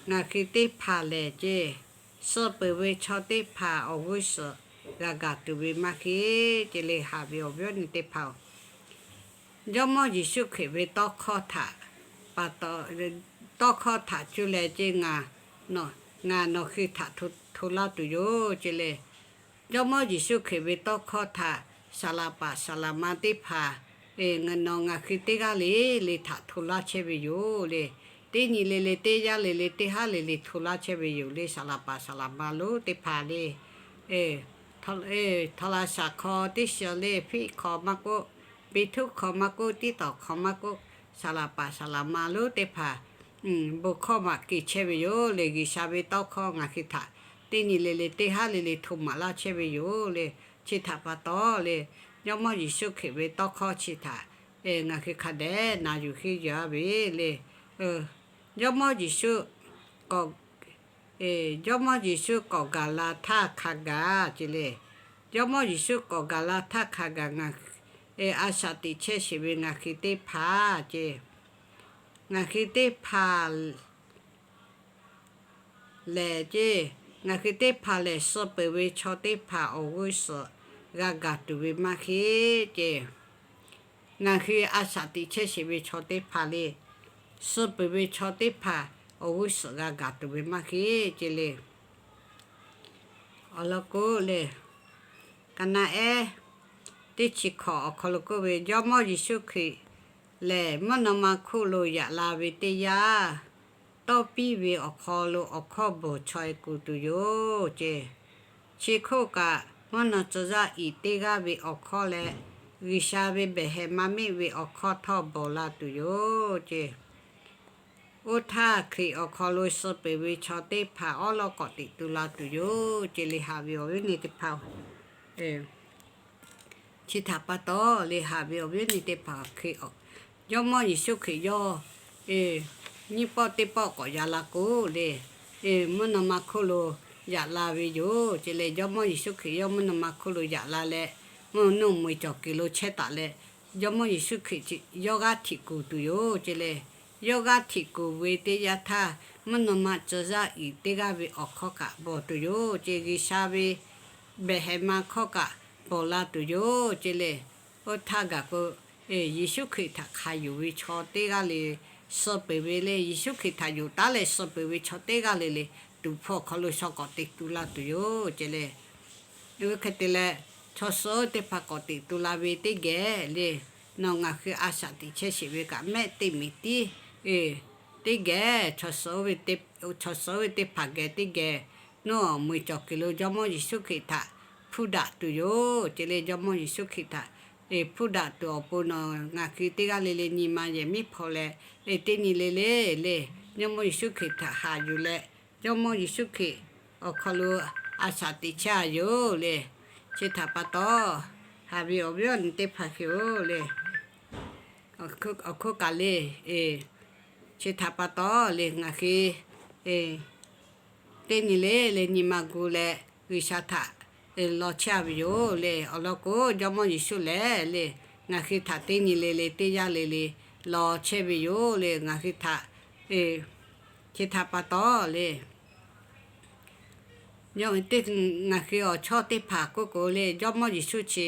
ngaˬ hui teˇ hpaˍ lehˬ ceˇ, suh peuˬ ve chaw teˇ hpaˍ awˬ g'uˇ suhˍ g'a gaˬ tuˬ ve maˇ heˆ ceˇ le. Haꞈ ve awˬ viˉ awˬ nyi teˇ hpaˍ-oˬ, Jawˇmawˇ Yeˍsuˆ Hkriꞈ ve tawˇ hkawˇ htaꞈ pa taw, tawˇ hkawˇ htaꞈ cuˇ leh ceˇ, ngaˬ nawˬ hui htaꞈ hto laˇ tuˬ yoˬ ceˇ le. Jawˇmawˇ Yeˍsuˆ Hkriꞈ ve tawˇ hkawˇ htaꞈ saˍ laˍ paˍ saˍ laˍ ma teˇ hpaˍ, nawˬ ngaˬ hui teˇ g'aˇ le le htaꞈ hto laˇ chehˇ ve yoˬ le. Teˇ nyi le le, teˇ yanˇ le le, teˇ haˉ le le hto laˇ chehˇ ve yoˬ le. Saˍ laˍ paˍ saˍ laˍ ma lonˉ teˇ hpaˍ le, Htawˇ la shaˍ hk'aw teˇ shiˍ le, Piˇ hk'aw maˇ k'oˆ, Piˇ htuˉ hk'aw maˇ k'oˆ, tiˉ tawˍ hk'aw maˇ k'oˆ, saˍ laˍ paˍ saˍ laˍ ma lonˉ teˇ hpaˍ bon hkawˇ maꞈ kehˬ chehˇ ve yoˬ le. G'uiˬsha ve tawˇ hkawˇ ngaˬ hui htaꞈ teˇ nyi le le teˇ haˉ le le hto maˍ laˇ chehˇ ve yoˬ le. Chi htaꞈ pa taw le, Jawˇmawˇ Yeˍsuˆ Hkriꞈ ve tawˇ hkawˇ chi htaꞈ ngaˬ hui hk'a dehꞈ na yuˬ henˇ yuˬ-a ve le. Jawˇmawˇ Yeˍsuˆ k'awꞈ, Jawˇmawˇ Yeˍsuˆ k'awꞈ gaˬ la htaˇ hk'a gaˬ ce le. Jawˇmawˇ Yeˍsuˆ k'awꞈ gaˬ la htaˇ hk'a gaˬ ngaˬ, a shaꞈ teꞈ chehˇ sheˍ ve ngaˬ hui teˇ hpaˍ ce, ngaˬ hui teˇ hpaˍ lehˬ ce, ngaˬ hui teˇ hpaˍ lehˬ, suh peuˬ ve chaw teˇ hpaˍ awˬ g'uˇ suhˍ g'a gaˬ tuˬ ve maˇ heˆ ce. Ngaˬ hui a shaꞈ teꞈ chehˇ sheˍ ve chaw teˇ hpaˍ le, suh peuˬ ve chaw teˇ hpaˍ awˬ g'uˇ suhˍ g'a gaˬ tuˬ ve maˇ heˆ ce le. Awˬ lawn k'o le, ka naˆ ehˉ teˇ chi hkawꞈ awˬ hk'aw lo k'oˆ ve, Jawˇmawˇ Yeˍsuˆ Hkriꞈ lehˬ mvuhˇ naw ma hk'oˆ lo yaꞈ la ve teˇ yanˇ, tawˇ piˇ ve awˬ hk'aw lo awˬ hkawˇ bvuhˬ chaweh kuˬ tuˬ yoˬ ce. Chi hk'oˆ kaꞈ, mvuhˇ naw tcuh yaˇ iˍ teˇ g'aˇ ve awˬ hkawˇ leh, G'uiˬsha ve behˬ hehˍ ma miˆ ve awˬ hkawˇ htawˇ bvuhˬ la tuˬ yoˬ ce. Oˇ htaˇ Hkriꞈ awˬ hk'aw lo suh peuˬ ve chaw teˇ hpaˍ awˉ lawˉ k'awꞈ teꞈ tu la tuˬ yoˬ ce le. Haꞈ ve awˬ viˉ awˬ nyi teˇ hpaˍ-oˬ, chi htaꞈ pa taw le, haꞈ ve awˬ viˉ awˬ nyi teˇ hpaˍ, Jawˇmawˇ Yeˍsuˆ Hkriꞈ yawˇ nyiˇ pawˆ teˇ pawˆ k'awꞈ yaꞈ la k'o le, mvuhˇ naw ma hk'oˆ lo yaꞈ la ve yoˬ ce le. Jawˇmawˇ Yeˍsuˆ Hkriꞈ yawˇ mvuhˇ naw ma hk'oˆ lo yaꞈ la leh, mvuhˇ naw mvuhˇmiˬ cawˬ kuiˬ lo chehˇ taˍ leh, Jawˇmawˇ Yeˍsuˆ Hkriꞈ yawˇ g'aˇ htiꞈ kuˬ tuˬ yoˬ ce le. Yawˇ g'aˇ htiꞈ kuˬ ve teˇ yanˇ htaˇ, mvuhˇ naw ma tcuh yaˇ iˍ teˇ g'aˇ ve awˬ hkawˇ kaꞈ bvuhˬ tuˬ yoˬ ce. G'uiˬsha ve behˬ hehˍ ma hkawˇ kaꞈ bvuhˬ la tuˬ yoˬ ce le. Oˇ htaˇ gaˬ k'o, Yeˍsuˆ Hkriꞈ htaꞈ hk'a yonˍ ve chaw teˇ g'aˇ le, suh peuˬ ve le, Yeˍsuˆ Hkriꞈ htaꞈ yonˍ taˉ leh suh peuˬ ve chaw teˇ g'aˇ le le, tuˍ hpfuh awˬ hk'aw lo shaw k'awꞈ teꞈ tu la tuˬ yoˬ ce le. Oˇ hk'e te leh, chaw suh teˇ hpaˍ k'awꞈ teꞈ tu la ve teˇ geh le, nawˬ ngaˬ hui a shaꞈ teꞈ chehˇ sheˍ ve kaꞈ mehˆ teˇ miˬ tiˉ teˇ geh, chaw suh ve teˇ hpaˍ geh teˇ geh, nawˬ mvuhˇmiˬ cawˬ kuiˬ lo Jawˇmawˇ Yeˍsuˆ Hkriꞈ htaꞈ hpuˇ daꞈ tuˬ yoˬ ce le. Jawˇmawˇ Yeˍsuˆ Hkriꞈ htaꞈ hpuˇ daꞈ tuˬ awˬ pon nawˬ ngaˬ hui teˇ g'aˇ le le nyi ma yehˬ miˉ hpaw leh, teˇ nyi le le le, Jawˇmawˇ Yeˍsuˆ Hkriꞈ htaꞈ haꞈ yuˬ leh, Jawˇmawˇ Yeˍsuˆ Hkriꞈ awˬ hk'aw lo a shaꞈ teꞈ chehˇ-a yoˬ le. Chi htaꞈ pa taw, haꞈ ve awˬ viˉ awˬ nyi teˇ hpaˍ hk'e-oˬ le, awˬ hk'oˆ kaꞈ le, chi htaꞈ pa taw le ngaˬ hui teˇ nyi le le nyi ma gu leh G'uiˬsha htaꞈ law chehˇ-a ve yoˬ le. Awˬ lawn k'o, Jawˇmawˇ Yeˍsuˆ lehˬ le, ngaˬ hui htaꞈ teˇ nyi le le teˇ yanˇ le le law chehˇ ve yoˬ le. Ngaˬ hui htaꞈ, chi htaꞈ pa taw le, ngaˬ hui awˬ chawˇ teˇ hpaˍ k'oˆ k'o le, Jawˇmawˇ Yeˍsuˆ chi,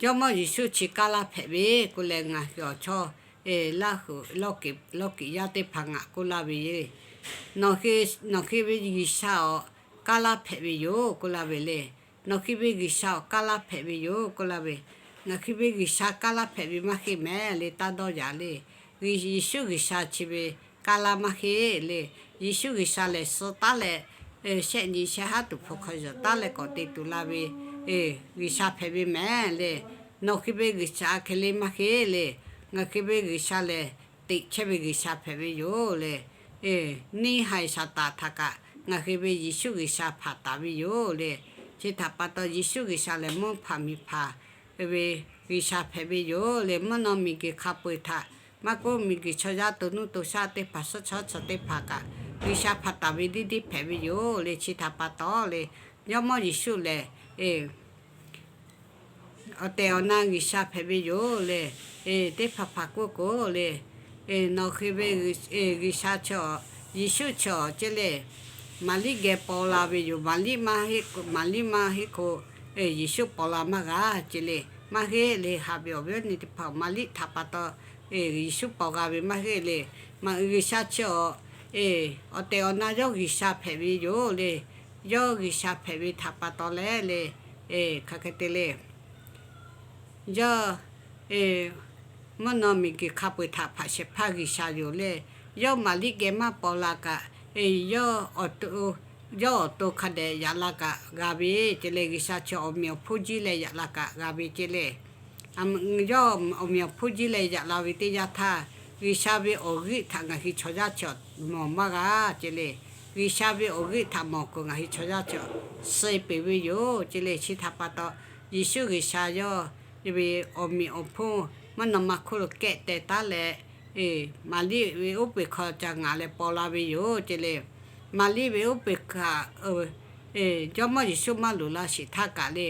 Jawˇmawˇ Yeˍsuˆ chi kaˇ laˇ hpehꞈ ve k'oˆ leh ngaˬ hui awˬ chawˇ Laˇ huˍ lawˇ kiˍ yaˇ teˇ hpaˍ ngaˬ k'oˆ laˇ ve, nawˬ hui ve G'uiˬsha awˬ kaˇ laˇ hpehꞈ ve yoˬ k'oˆ laˇ ve le. Nawˬ hui ve G'uiˬsha awˬ kaˇ laˇ hpehꞈ ve yoˬ k'oˆ laˇ ve, ngaˬ hui ve G'uiˬsha kaˇ laˇ hpehꞈ ve maˇ heˆ mehˍ le. Taˇ dawˇ yaꞈ le. Yeˍsuˆ G'uiˬsha chi ve kaˇ laˇ maˇ heˆ le. Yeˍsuˆ G'uiˬsha lehˬ suh taˉ leh, shehˆ nyi shehˆ haˉ tuˍ hpfuh hk'aw yawˬ taˉ leh k'awꞈ te tuˬ la ve G'uiˬsha hpehꞈ ve mehˍ le. Nawˬ hui ve G'uiˬsha hk'e le maˇ heˆ le. Ngaˬ hui ve G'uiˬsha lehˬ teꞈ chehˇ ve G'uiˬsha hpehꞈ ve yoˬ le. Neˇ haiˬ Saˍtanˍ htaꞈ kaꞈ ngaˬ hui ve Yeˍsuˆ G'uiˬsha hpanˍ taˍ ve yoˬ le. Chi htaꞈ pa taw Yeˍsuˆ G'uiˬsha lehˬ mvuhˇ hpanˍ miˬ hpanˍ ve G'uiˬsha hpehꞈ ve yoˬ le. Mvuhˇ naw miˬguiˬ hk'a peu-eˬ htaꞈ maˇ k'oˆ, miˬguiˬ chaw yaˇ to nuˇ to shaˆ teˇ hpaˍ, suhˉ chaw chi teˇ hpaˍ kaꞈ G'uiˬsha hpanˍ taˍ ve diˇ diˇ hpehꞈ ve yoˬ le. Chi htaꞈ pa taw le, Jawˇmawˇ Yeˍsuˆ lehˬ awˬ tehˬ awˬ na G'uiˬsha hpehꞈ ve yoˬ le. Teˇ hpaˍ hpaˍ k'oˆ k'o le, nawˬ hui ve G'uiˬsha chi awˬ, Yeˍsuˆ chi awˬ ce le, Maˍriˆ geh paw la ve yoˬ. Maˍriˆ, Maˍriˆ maˇ heˆ k'o, Yeˍsuˆ paw la maˇ g'a ce le. Maˇ heˆ le. Haꞈ ve awˬ viˉ awˬ nyi teˇ hpaˍ, Maˍriˆ htaꞈ pa taw Yeˍsuˆ paw g'a ve maˇ heˆ le. G'uiˬsha chi awˬ, awˬ tehˬ awˬ na yawˇ G'uiˬsha hpehꞈ ve yoˬ le. Yawˇ G'uiˬsha hpehꞈ ve htaꞈ pa taw leh le, hk'aˬ hk'e te le, yawˇ mvuhˇ naw miˬguiˬ hk'a peu-eˬ htaꞈ hpanˍ shehˍ hpaˇ G'uiˬsha yoˬ le. Yawˇ Maˍriˆ geh maˇ paw la kaꞈ, yawˇ awˬ to yawˇ awˬ to hk'a dehꞈ yaꞈ la kaꞈ g'a ve ce le. G'uiˬsha chi awˬ meꞈ awˬ hponˇ jiˇ leh yaꞈ la kaꞈ g'a ve ce le. Yawˇ awˬ meꞈ awˬ hponˇ jiˇ leh yaꞈ la ve teˇ yanˇ htaˇ, G'uiˬsha ve awˬ g'euˆ htaꞈ ngaˬ hui chaw yaˇ chi mawˬ maˇ g'a ce le. G'uiˬsha ve awˬ g'euˆ htaꞈ mawˬ kuiˬ ngaˬ hui chaw yaˇ chi suh peuˬ ve yoˬ ce le. Chi htaꞈ pa taw, Yeˍsuˆ G'uiˬsha yawˇ ve awˬ meꞈ awˬ hponˇ mvuhˇ naw ma hk'oˆ lo kehˆ teh taˉ leh, Maˍriˆ ve uˉ peunˍ hk'aw ca ngaˬ leh paw la ve yoˬ ce le. Maˍriˆ ve uˉ peunˍ kaꞈ, Jawˇmawˇ Yeˍsuˆ maˇ loˍ la sheˍ htaˇ kaꞈ le,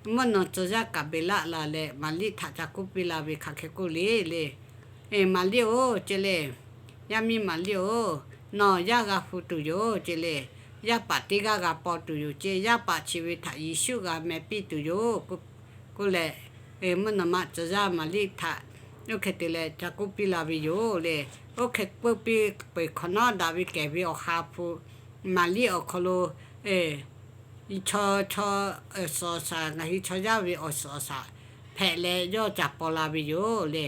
mvuhˇ naw tcuh yaˇ Gaˍbeˍlaˆ la leh Maˍriˆ htaꞈ ca k'oˆ piˇ la ve hk'aˬ hk'e k'oˆ le le, Maˍriˆ-oˬ ce le, yaˇ miˇ Maˍriˆ-oˬ, nawˬ yaˇ g'a hpu tuˬ yoˬ ce le. Yaˇ paˍ teˇ g'aˇ g'a paw tuˬ yoˬ ce. Yaˇ paˍ chi ve htaꞈ Yeˍsuˆ g'a meh piˇ tuˬ yoˬ k'oˆ leh, mvuhˇ naw ma tcuh yaˇ Maˍriˆ htaꞈ oˇ hk'e te leh ca k'oˆ piˇ la ve yoˬ le. Oˇ hk'e k'oˆ piˇ peuˬ hk'awꞈ nawˉ, daꞈ ve kehˬ ve awˬ ha hpu Maˍriˆ awˬ hk'aw lo chaw chaw awˬ suhˍ awˬ shaˍ, ngaˬ hui chaw yaˇ ve awˬ suhˍ awˬ shaˍ hpehꞈ leh yawˇ ca paw la ve yoˬ le.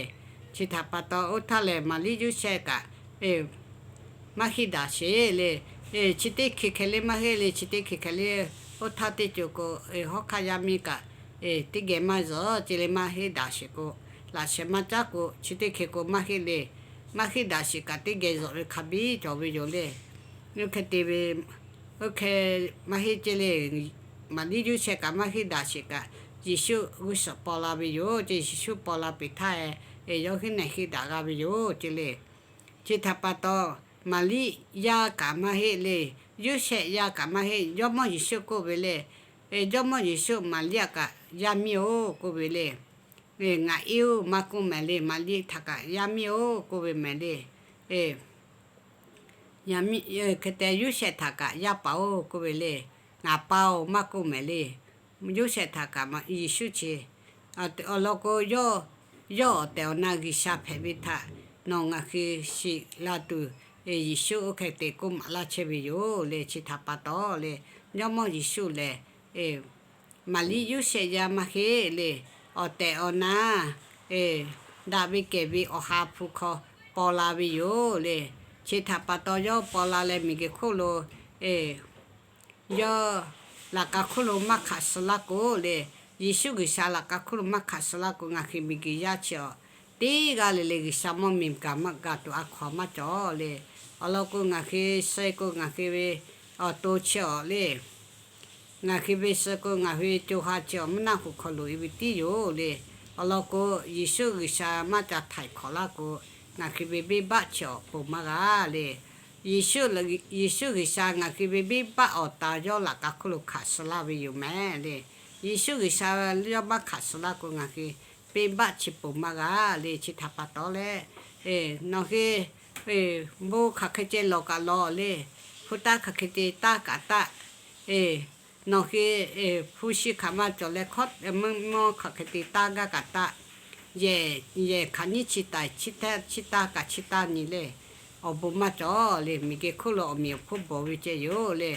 Chi htaꞈ pa taw, oˇ htaˇ lehˬ Maˍriˆ Yoˇsehꞈ kaꞈ maˇ heˆ daꞈ sheˍ le. Chi teˇ hkeh hkeh le maˇ heˆ le. Chi teˇ hkeh hkeh le, oˇ htaˇ teˇ ceuˬ k'o, hawˉ hk'aˇ yaˇ miˇ kaꞈ teˇ geh maˇ zuhˬ ce le, maˇ heˆ daꞈ sheˍ k'o, laꞈ sheh maˇ caˉ k'o, chi teˇ hkeh k'o maˇ heˆ le. Maˇ heˆ daꞈ sheˍ kaꞈ teˇ geh zuhˬ ve hk'a biˇ cawˬ ve yoˬ le. Oˇ hk'e te ve, oˇ hk'e maˇ heˆ ce le. Maˍriˆ Yoˇsehꞈ kaꞈ maˇ heˆ daꞈ sheˍ kaꞈ, Yeˍsuˆ g'uˇ suhˍ paw la ve yoˬ ce. Yeˍsuˆ paw la peuˬ htaˇ, yawˇ hui nehˬ heˆ daꞈ g'a ve yoˬ ce le. Chi htaꞈ pa taw, Maˍriˆ yaˇ kaꞈ maˇ heˆ le. Yoˇsehꞈ yaˇ kaꞈ maˇ heˆ. Jawˇmawˇ Yeˍsuˆ k'oˆ ve le, Jawˇmawˇ Yeˍsuˆ Maˍriˆ kaꞈ, Yaˇ miˇ-oˬ k'oˆ ve le. Ngaˬ iˉ-oˬ maˇ k'oˆ mehˍ le. Maˍriˆ htaꞈ kaꞈ, Yaˇ miˇ-oˬ k'oˆ ve mehˍ le. Hk'e te Yoˇsehꞈ htaꞈ kaꞈ, Yaˇ paˍ-oˬ k'oˆ ve le. Ngaˬ pa-oˬ maˇ k'oˆ mehˍ le. Yoˇsehꞈ htaꞈ kaꞈ Yeˍsuˆ chi awˬ lawn k'o, yawˇ awˬ tehˬ awˬ na G'uiˬsha hpehꞈ ve htaꞈ nawˬ ngaˬ hui shiˍ la tuˬ, Yeˍsuˆ oˇ hk'e te k'oˆ maˍ laˇ chehˇ ve yoˬ le. Chi htaꞈ pa taw le, Jawˇmawˇ Yeˍsuˆ lehˬ Maˍriˆ Yoˇsehꞈ yaˇ maˇ heˆ le. Awˬ tehˬ awˬ na daꞈ ve kehˬ ve awˬ ha hpu hk'aw paw la ve yoˬ le. Chi htaꞈ pa taw, yawˇ paw la leh miˬguiˬ hk'oˆ lo yawˇ laꞈ ka hk'oˆ lo maˇ hk'aˬ suh laˇ k'o le, Yeˍsuˆ G'uiˬsha laꞈ ka hk'oˆ lo maˇ hk'aˬ suh laˇ k'o, ngaˬ hui miˬguiˬ yaˇ chi awˬ teˇ g'aˇ le le G'uiˬsha mawˇ miˬ gaˬ maˇ gaˬ tuˬ a hkaw maˇ cawˬ le. Awˬ lawn k'o, ngaˬ hui suh k'o ngaˬ hui ve awˬ to chi awˬ le, ngaˬ hui ve suh k'o ngaˬ hui co ha chi awˬ mvuhˇ naˆ hoꞈ hk'aw loꞈ e ve tiˉ yoˬ le. Awˬ lawn k'o, Yeˍsuˆ G'uiˬsha maˇ ca htaiˍ hkawꞈ laˇ k'o, ngaˬ hui ve venˇbaˆ chi awˬ ponˬ maˇ g'a le. Yeˍsuˆ G'uiˬsha ngaˬ hui ve venˇbaˆ awˬ ta yawˇ laꞈ ka hk'oˆ lo hk'aˬ suh laˇ ve yoˬ mehˍ le. Yeˍsuˆ G'uiˬsha yawˇ maˇ hk'aˬ suh laˇ k'o, ngaˬ hui venˇbaˆ chi ponˬ maˇ g'a le. Chi htaꞈ pa taw leh, nawˬ hui bon hk'aˬ hk'e ceh lawˬ kaꞈ lawˬ le, hpu taˇ hk'aˬ hk'e ceh taˇ kaꞈ taˇ, nawˬ hui hpu shi hk'aˬ ma cawˬ leh hkawˇ mvuhˇ mawˇ hk'aˬ hk'e te taˇ gaˇ kaꞈ taˇ, yehˬ hk'aˬ nyiˇ chi taiˍ chi taˇ kaꞈ chi taˇ nyi le. Awˬ bon maˇ cawˬ le. Miˬguiˬ hk'oˆ lo awˬ meꞈ awˬ hponˇ bawˬ ve ceh yoˬ le.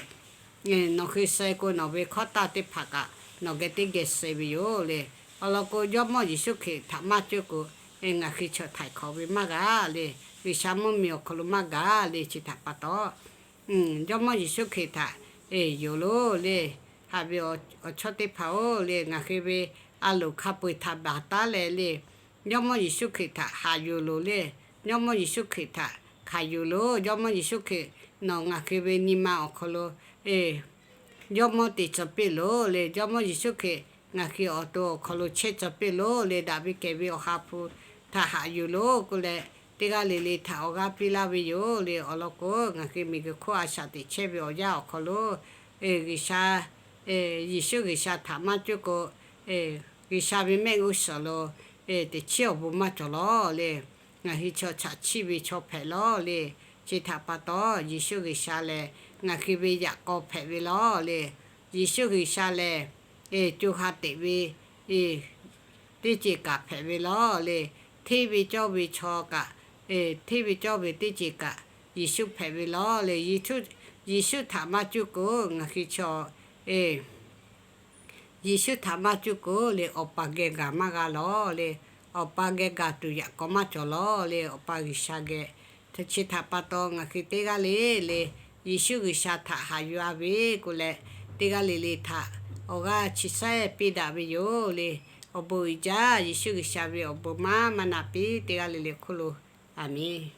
Nawˬ hui suh k'o nawˬ ve hkawˇ taˇ teˇ hpaˍ kaꞈ nawˬ geh teˇ geh suh ve yoˬ le. Awˬ lawn k'o, Jawˇmawˇ Yeˍsuˆ Hkriꞈ htaꞈ maˇ cuˇ k'o, ngaˬ hui chaw htaiˍ hkawꞈ ve maˇ g'a le. G'uiˬsha mvuhˇ miˬ awˬ hk'aw lo maˇ g'a le. Chi htaꞈ pa taw, Jawˇmawˇ Yeˍsuˆ Hkriꞈ htaꞈ yonˍ loˬ le. Haꞈ ve awˬ chawˇ teˇ hpaˍ-oˬ le, ngaˬ hui ve a loˍ hk'a peu-eˬ htaꞈ baˬ taˉ leh le, Jawˇmawˇ Yeˍsuˆ Hkriꞈ htaꞈ haꞈ yuˬ loˬ le. Jawˇmawˇ Yeˍsuˆ Hkriꞈ htaꞈ hkanˍ yuˬ loˬ. Jawˇmawˇ Yeˍsuˆ Hkriꞈ nawˬ ngaˬ hui ve nyi ma awˬ hk'aw lo jawˇmawˇ te tcuh piˇ loˬ le. Jawˇmawˇ Yeˍsuˆ Hkriꞈ ngaˬ hui awˬ to awˬ hk'aw lo chehˇ tcuh piˇ loˬ le. Daꞈ ve kehˬ ve awˬ ha hpu htaꞈ haꞈ yuˬ loˬ k'oˆ leh, teˇ g'aˇ le le htaꞈ awˬ g'aˇ piˇ laˇ ve yoˬ le. Awˬ lawn k'o, ngaˬ hui miˬguiˬ hk'oˆ a shaꞈ teꞈ chehˇ ve awˬ yanˇ awˬ hk'aw lo G'uiˬsha, Yeˍsuˆ G'uiˬsha htaꞈ maˇ cuˇ k'o, G'uiˬsha ve mehˆ g'uˇ suhˍ lo teꞈ chiˉ awˬ bon maˇ cawˬ lawˬ le. Ngaˬ hui chaw chaꞈ chiˆ ve chaw hpehꞈ lawˬ le. Chi htaꞈ pa taw, Yeˍsuˆ G'uiˬsha lehˬ ngaˬ hui ve yaꞈ k'aw hpehꞈ ve lawˬ le. Yeˍsuˆ G'uiˬsha lehˬ co ha teꞈ ve teˇ ceuˬ kaꞈ hpehꞈ ve lawˬ le. Hteˇ ve cawˇ ve chaw kaꞈ, hteˇ ve cawˇ ve teˇ ceuˬ kaꞈ Yeˍsuˆ hpehꞈ ve lawˬ le. Yeˍsuˆ htaꞈ maˇ cuˇ k'o, ngaˬ hui chaw Yeˍsuˆ htaꞈ maˇ cuˇ k'o le, Awˬ pa geh gaˬ maˇ g'a lawˬ le. Awˬ pa geh gaˬ tuˬ yaꞈ k'aw maˇ cawˬ lawˬ le. Awˬ pa G'uiˬsha geh. Chi htaꞈ pa taw, ngaˬ hui teˇ g'aˇ le le Yeˍsuˆ G'uiˬsha htaꞈ haꞈ yuˬ-a ve k'oˆ leh, teˇ g'aˇ le le htaꞈ awˬ g'aˇ chi saiˉ piˇ daꞈ ve yoˬ le. Awˬ bon uiˍ jaˇ, Yeˍsuˆ G'uiˬsha ve awˬ bon maˇ maˇ naꞈ piˇ teˇ g'aˇ le le hk'oˆ lo. Aˍmenˍ.